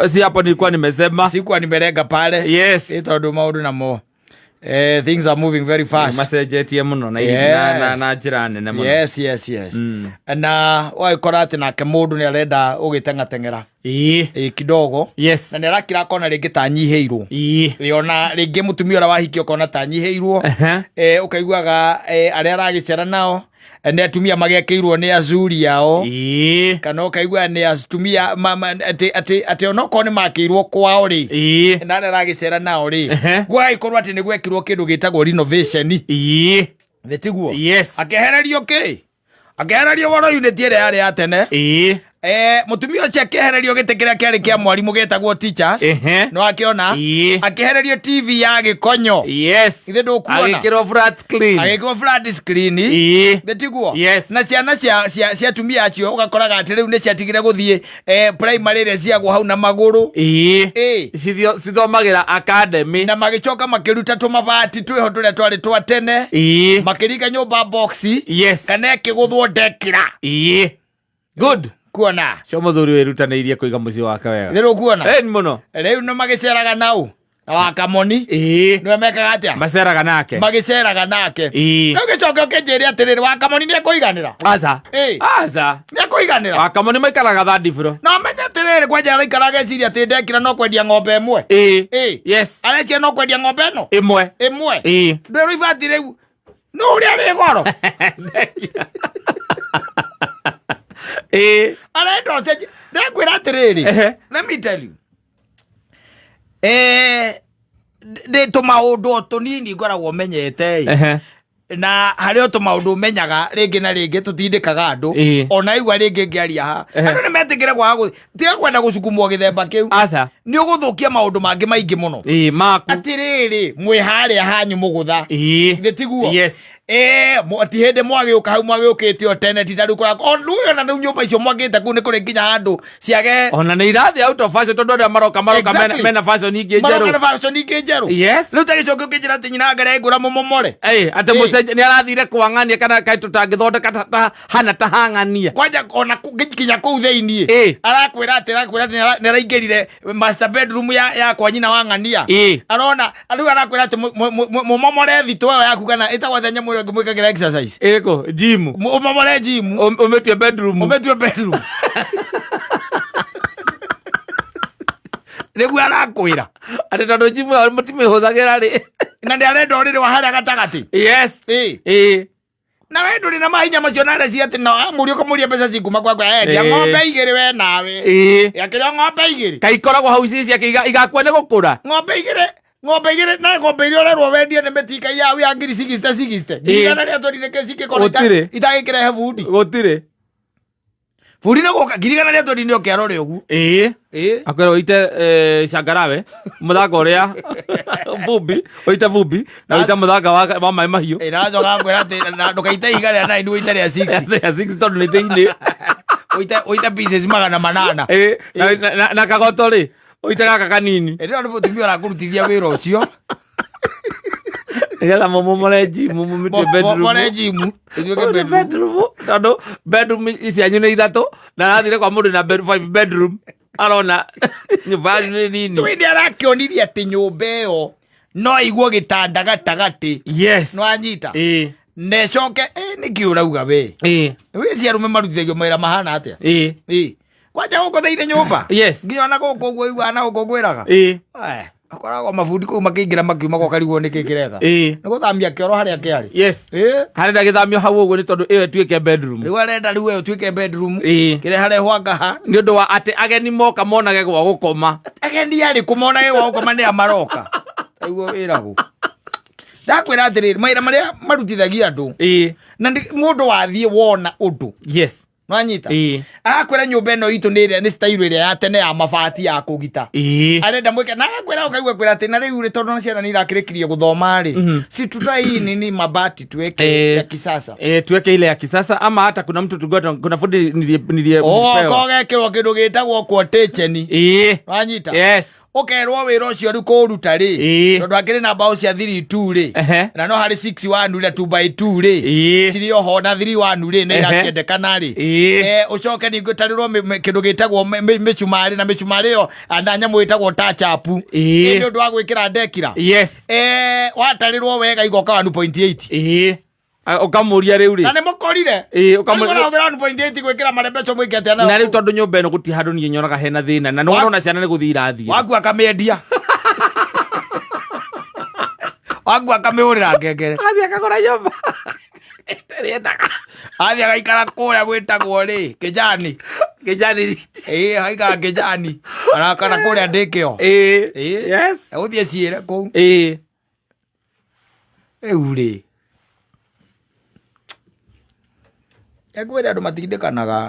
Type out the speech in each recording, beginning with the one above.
Si hapo nilikuwa nimesema. Sikuwa nimelenga pale. Ĩ tondũ maũndũ namo things are moving very fast. Macenjetie mũno na, na, na njĩra nene mũno. Yes. Na wagĩkora atĩ nake mũndũ nĩ arenda ũgĩteng'ateng'era ĩ kidogo na nĩ arakira akona rĩngĩ ta anyihĩirwo. Ĩ, ona rĩngĩ mũtumia ũrĩa wahikio ũkona ta anyihĩirwo. Ũkaiguaga arĩa aragĩcera nao nĩ atumia magĩakĩirwo nĩ azuri ao kana ũkaigua nĩ atumia atĩ onokorwo nĩ makĩirwo kwao rĩ na arĩa aragĩcera nao rĩ gwagĩkorwo atĩ nĩ gwekirwo kĩndũ gĩtagwo renovation. Nĩ tiguo? Akĩehererio kĩ? Akĩehererio woro unit ĩrĩa yarĩ ya tene. Mũtumia ũcio akĩehererio gĩtĩ kĩrĩa kĩarĩ kĩa mwarimũ gĩtagwo teachers. No akĩona akĩehererio TV ya gĩkonyo. Ithe ndũkuona? Agĩkĩrwo flat screen. Agĩkĩrwo flat screen. Nĩ tiguo? Yes. Na ciana cia atumia acio ũgakoraga atĩ rĩu nĩ ciatigire gũthiĩ primary ĩrĩa ciagwo hau na magũrũ. Cithomagĩra academy. Na magĩcoka makĩruta tũmabati twĩho tũrĩa twarĩ twa tene. Makĩringa nyũmba box. Kana ĩkĩgũthwo ndekĩra. Good. Kuona. Cio mũthuri wĩrutanĩirie kũiga mũciĩ wake wega. Nĩ rũkuona. Ĩni mũno. Rĩu nĩ magĩceraga nau na wakamoni. Nĩwe mekaga atĩa? Maceraga nake. Magĩceraga nake. Rĩu gĩcoke ũkĩnjĩre atĩrĩrĩ, wakamoni nĩ ekũiganĩra? Aca. Aca. Nĩ ekũiganĩra? Wakamoni maikaraga third floor. Na ũmenye atĩrĩrĩ, kwanja araikara ageciria atĩ ndekira no kwendia ng'ombe ĩmwe. Arecia no kwendia ng'ombe ĩno Ĩmwe. Ĩmwe. Ndwĩrwo ibati rĩu no ũrĩa rĩ goro. Arenda ũcenjie. Ndĩrakwĩra atĩrĩrĩ, let me tell you, ndĩ tũmaũndũ o tũnini ngoragwo menyete ĩ. Na harĩ o tũmaũndũ menyaga rĩngĩ na rĩngĩ tũtindĩkaga andũ. Ona igua rĩngĩ ngĩaria ha andũ nĩ metĩkĩre kwaga tiga kwenda gũcukumwo gĩthemba kĩu. Aca. Nĩ ũgũthũkia maũndũ mangĩ maingĩ mũno. Maku. Atĩrĩrĩ, mwĩ harĩa hanyu mũgũtha. Githĩ tiguo? Yes. Ti hĩndĩ mwagĩũka hau mwagĩũkĩte o tene ti ta rĩu o rĩu ona rĩu nyũmba icio mwakĩte kũu nĩ kũrĩ nginya handũ ciage. Ona nĩ irathiĩ out of fashion tondũ arĩa maroka mena fashion ingĩ Maroka njerũ. na fashion ingĩ njerũ. Rĩu ta gĩcoke ũkĩnjĩra atĩ nyina ngara ĩngũra mũmomore. Atĩ mũcenjia nĩ arathire kwa ng'ania kana kaĩ tũtangĩthondeka ta hana ta hang'ania. Kwanja ona nginya kũu thĩiniĩ. Arakwĩra atĩ nĩ araingĩrire master bedroom ya kwa nyina wa ng'ania. Arona rĩu arakwĩra atĩ mũmomore thitũ ĩyo yaku kana ĩtagwo atĩa nyamũ ĩyo mwĩkagĩra exercise? Ĩrĩkũ? Gym. Ũmomore gym. Ũmĩtue bedroom. Ũmĩtue bedroom. Nĩguo arakwĩra. Atĩ tondũ gym ĩyo mũtimĩhũthagĩra rĩ. Na nĩ arenda ũrĩrĩ wa harĩa gatagatĩ. Na we ndũrĩ na mahinya macio na areciria atĩ no amũria ũkamũria mbeca cikuma kwakwa endia ng'ombe igĩrĩ we nawe. Yakĩrĩ o ng'ombe igĩrĩ. Kaĩ ikoragwo hau ici ciake igakua nĩ gũkũra. Ng'ombe igĩrĩ. Ng'ombe igĩrĩ na ng'ombe iria ũrerwo wendie nĩ mĩtika yau ya ngiri cigiste cigiste. Ngiri igana rĩa twendi nĩkĩ cingĩkorwo Gũtirĩ. itagĩkĩrehe bundi. Gũtirĩ. Bundi nĩ gũka 120,000 nĩ oke arore ũguo. Akwĩra ũite cangarawe mũthanga ũrĩa vumbi, ũite vumbi na ũite mũthanga wa maĩ mahiũ. Ĩracoka ngwĩra atĩ na ndũkaite ihiga rĩa 9, ũite rĩa 6. Rĩa 6 tondũ nĩ thĩinĩ. Ũite pieces 800. Na kagoto rĩ ũite gaka kanini. Ĩndĩ ĩyo nĩ mũtumia ũrakũrutithia wĩra ũcio. Nĩgetha mũmomore gym, mũmĩtue bedroom. Mũmomore gym, ĩtuĩke Mũmĩtue bedroom. bedroom, tondũ bedroom cianyu nĩ ithatũ na arathire kwa mũndũ na 5 bedroom arona nyũmba yanyu nĩ nini. Twĩ nĩ arakĩonirie atĩ nyũmba ĩyo no ĩigwo gĩtanda gatagatĩ. No anyita. Na ĩcoke, nĩkĩ ũrauga we? Wĩ ci arũme marutithagio mawĩra mahana atĩa? Kwanja gũkũ thĩinĩ nyũmba? Nginya ona gũkũ ũguo ũiguaga na gũkũ ngwĩraga. Akoragwo mabundi kũu makĩingĩra makiuma gũkarigwo nĩkĩ kĩretha. Nĩ gũthamia kĩoro harĩa kĩarĩ. Harenda gĩthamio hau ũguo nĩ tondũ ĩyo ĩtuĩke bedroom. Rĩu arenda rĩu ĩyo ĩtuĩke bedroom. Kĩrĩa harehwo ngaha. Nĩ ũndũ wa atĩ ageni moka monage gwa gũkoma. Ageni arĩkũ monage gwa gũkoma nĩ a maroka? Ũguo wĩragwo. Ndakwĩra atĩrĩrĩ, mawĩra marĩa marutithagia andũ. Na mũndũ wathiĩ wona ũndũ. Nwanyita? Arakwĩra nyũmba ĩno itũ nĩ ĩrĩa nĩ style ĩrĩa ya tene ya mabati ya kũgita. Arenda mwĩke na arakwĩra ũkaigua kwĩra atĩ na rĩu rĩ tondũ na ciana nĩ irakĩrĩkirie gũthoma rĩ. Si tutoe hii nini mabati tuweke ya kisasa. Tuweke ile ya kisasa ama hata kuna mtu tulikuwa kuna fundi nilie Oh, nilipewa. kogekĩrwo kĩndũ gĩtagwo quotation. Nwanyita? Yes. Ũkerwo wĩra ũcio rĩu kũũruta rĩ, tondũ akĩrĩ na mbaũ cia 3-2 rĩ, na no harĩ 6-1 na 2x2 rĩ, cirĩ oho na 3-1 rĩ, nĩ irakĩendekana rĩ. Ũcoke ningĩ ũtarĩrwo kĩndũ gĩtagwo mĩcumarĩ, na mĩcumarĩ ĩyo na nyamũ ĩtagwo touch up. Nĩ ũndũ wa gwĩkĩra ndekira. Watarĩrwo wega igoka 1.8. Ũkamũria rĩu rĩ. Na nĩ mũkorire. Ũkamũria. Mũrahũthĩra 1.8 gwĩkĩra marembeco mwĩke atĩa nayo? Na rĩu tondũ nyũmba ĩno gũtirĩ handũ niĩ nyonaga hena thĩna, na nĩwona ona ciana nĩ gũthiĩ irathiĩ. Waku akamĩendia. Waku akamĩhũrĩra ngengere. Athiĩ akagũra nyũmba. Ĩrĩa endaga. Athiĩ agaikara kũrĩa gwĩtagwo rĩ, Kĩjani. Kĩjani. Agaikara Kĩjani. Kana kana kũrĩa Ndĩkĩo. Yes. Egũthiĩ ciĩre kũu. Rĩu rĩ, ekwĩra andũ matindĩkanaga.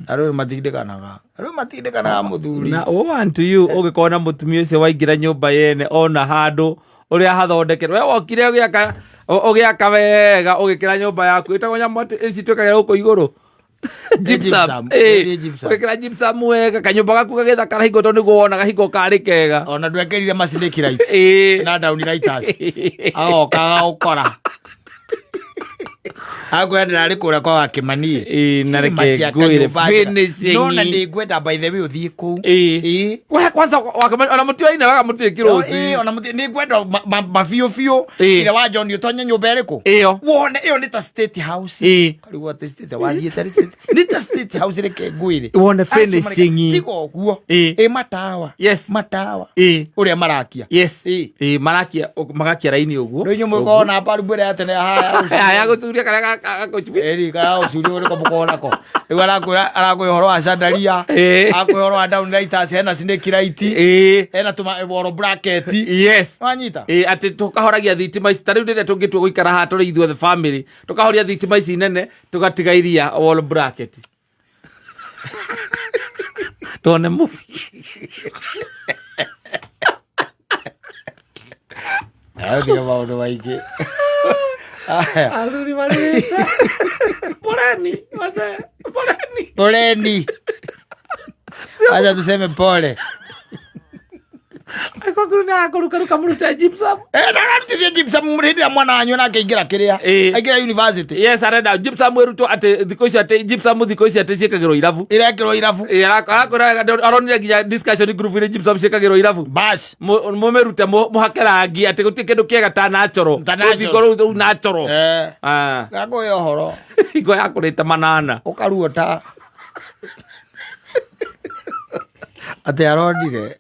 Andũ matindĩkanaga. Andũ matindĩkanaga mũthuri. Na woe unto you ũgĩkorwo na mũtumia ũcio waingĩra nyũmba yene ona handũ ũrĩa hathondekerwo. We wokire ũgĩaka ũgĩaka wega ũgĩkĩra nyũmba yaku ĩtagwo nyamũ atĩ ici twĩkagĩra gũkũ igũrũ. Gypsum. Gypsum. Nĩ gypsum. Ũgĩkĩra gypsum wega kanyũmba gaku gagĩthakara hingo tondũ nĩguo wonaga hingo karĩ kega. Ona ndwekĩrire macinĩki light. Na down lighters. Agoka agagũkora. Akwĩra ndĩrarĩ kũrĩa kwa Wakĩmani. Na reke Matiaka ngwĩre nyũmba njega. finishing. No na nĩngwenda by the way ũthiĩ kũu. We kwanza Wakĩmani ona mũtioine wega mũtirĩ kĩrũci. Ona nĩngwenda mabiũ biũ. Ira wa John ũtonye nyũmba ĩrĩkũ? Ĩyo. Wone ĩyo nĩ ta state house. Karigwo atĩ state wathiĩte rĩ state. Nĩ ta state house reke ngwĩre. Wone Acio mareka- finishing. Tiga ũguo. Matawa. Yes. Matawa. Ũrĩa marakia. Yes. Marakia magakia raini ũguo. Rĩu inyuĩ mũkoragwo na mbaru mbere ya tene haya. Haya gũcuria karĩa gakũcuria. Eri kana ũcuria ũrĩkũ mũkoragwo nako. Rĩu arakwĩra arakwĩra ũhoro wa chandelier. Arakwĩra ũhoro wa down lighters, hena snake light. Hena tũma wall bracket. Yes. Wanyita? Atĩ tũkahoragia thitima ici ta rĩu rĩrĩa tũngĩtua gũikara haha tũrĩ ithuothe family tũkahoria thitima ici nene tũgatiga iria wall bracket tuone movie. Athire maũndũ maingĩ. Aya. Athuri marĩte. Poleni, wazee, poleni. Poleni. Acha tuseme pole. Angĩkorwo nĩ arakũrukaruka mũrute gypsum. Ndakarutithia gypsum hĩndĩ ĩrĩa mwana wanyu nake aingĩra kĩrĩa. Aingĩra university. Yes, arenda gypsum ĩrutwo atĩ thikũ ici atĩ gypsum thikũ ici atĩ ciĩkagĩrwo irabu. Irekĩrwo irabu. Arakwĩra wega, aronire nginya discussion group -inĩ gypsum ciĩkagĩrwo irabu. Bas. Mũmĩrute mũhake rangi atĩ gũtirĩ kĩndũ kĩega ta natural. Ta natural. Rũthingo rũu rũu natural. Ngakũhe ũhoro. Hingo ya kũrĩte manana. Ũkaruo ta atĩ aronire.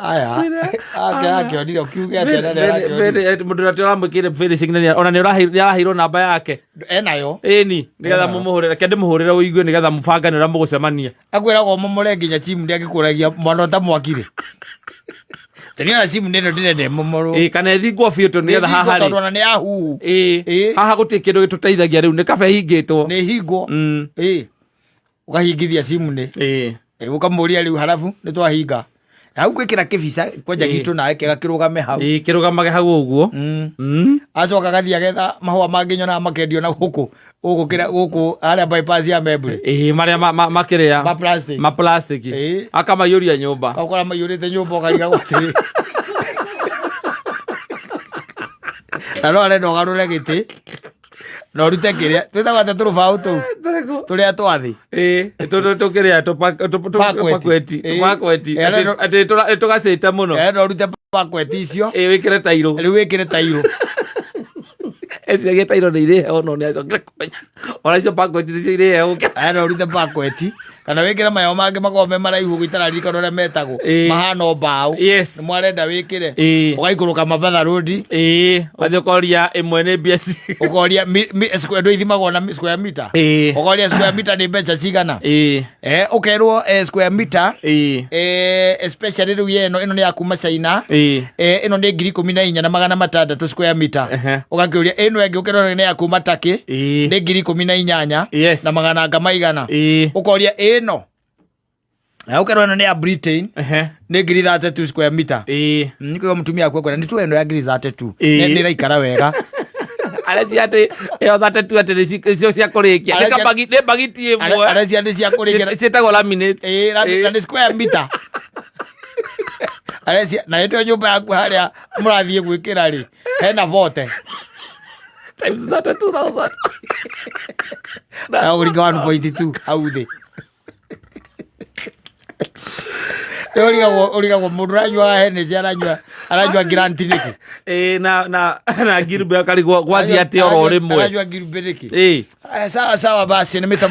Aya. Ake akĩonire ũkiuge atĩ arĩa arakĩonire. Mũndũ ũrĩa ũramwĩkĩire finishing ona nĩ araheirwo namba yake. Enayo. Ĩni, nĩgetha Enayo. mũmũhũrĩre, reke ndĩmũhũrĩre ũigue nĩgetha mũbangane ũrĩa mũgũcemania. Akwĩragwo ũmomore nginya chimney angĩkũragia mwana ũtamwakire. Teniona chimney ĩno ndĩrenda ĩmomorwo. Kana ĩthingwo biũ tondũ nĩgetha haha Tondũ rĩ. ona nĩ ya huhu. Haha gũtirĩ kĩndũ gĩtũteithagia rĩu nĩ kaba ĩhingĩtwo. Nĩ hingwo. Ũkahingithia chimney. Ũkamũria rĩu harabu nĩ twahinga. Hau gwĩkĩra kĩbica kwanja gitũ nawe kĩega kĩrũgame hau. Kĩrũgamage hau ũguo. Acoka agathiĩ agetha mahũa mangĩ nyonaga makendio na gũkũ gũkũ kĩrĩa gũkũ harĩa bypass ya Membry. Marĩa makĩrĩa. Ma plastic. Ma plastic. Akamaiyũria nyũmba. Ũgakora maiyũrĩte nyũmba ũkarigagwo atĩrĩ. Na no arenda ũgarũre gĩtĩ na ũrute kĩrĩa twĩtagwo atĩa tũrũbaũ tũu tũrĩa twa thĩ. Tũkĩrĩa Pakweti. tũpakweti. Tũpakweti. Atĩ tũgacĩte mũno. Arenda ũrute pakweti icio. Wĩkĩre tairũ. Rĩu wĩkĩre tairũ. Eciragia tairũ nĩ irĩ heho no nĩ acokire kũmenya. Ona icio pakweti nĩcio irĩ heho. Arenda ũrute pakweti kana wĩkĩre mayo mangĩ makoragwo me maraihu ũguo itararirikana ũrĩa metagwo. Mahana o mbaũ. Yes. Nĩ mwarenda wĩkĩre. Ũgaikũrũka Mabatha Road. Ũgathiĩ ũkoria ĩmwe nĩ mbia Ũkoria square ndũ ithimagwo na square meter. Ũkoria square meter nĩ mbeca cigana. Ũkerwo square meter. Especially rĩu ĩno ĩno nĩ ya kuma China. Ĩno nĩ ngiri ikũmi na inya na magana matandatũ square meter. Ũgakĩũria ĩno ĩngĩ ũkerwo nĩ ya kuma Turkey. Nĩ ngiri ikũmi na inyanya na magana anga maigana. Ũkoria ĩno. Ũkerwo ĩno nĩ ya Britain. Nĩ ngiri 32 square meter. Nĩ kũigua mũtumia waku akwĩra nĩ tuoe ĩno ya ngiri 32. Nĩ ĩraikara wega. Arecia atĩ ĩyo 32 atĩ nĩcio cia kũrĩkia. Nĩ nĩ bagiti ĩmwe. Arecia nĩ cia kũrĩkia. Ciĩtagwo laminate. Na nĩ square meter. Arecia na hĩndĩ ĩyo nyũmba yaku harĩa mũrathiĩ gwĩkĩra rĩ hena vote Times 32,000. Na ũringa 1.2 hau thĩ. Rĩu ũrigagwo mũndũ ũranyua Hennessy aranyua Grant nĩkĩ? Ĩĩ, na ngirumbe akarigwo gwathiĩ atĩ oro rĩmwe. Aranyua ngirumbe nĩkĩ? Ĩĩ. Aya, sawa sawa, basi nĩ mĩtambo.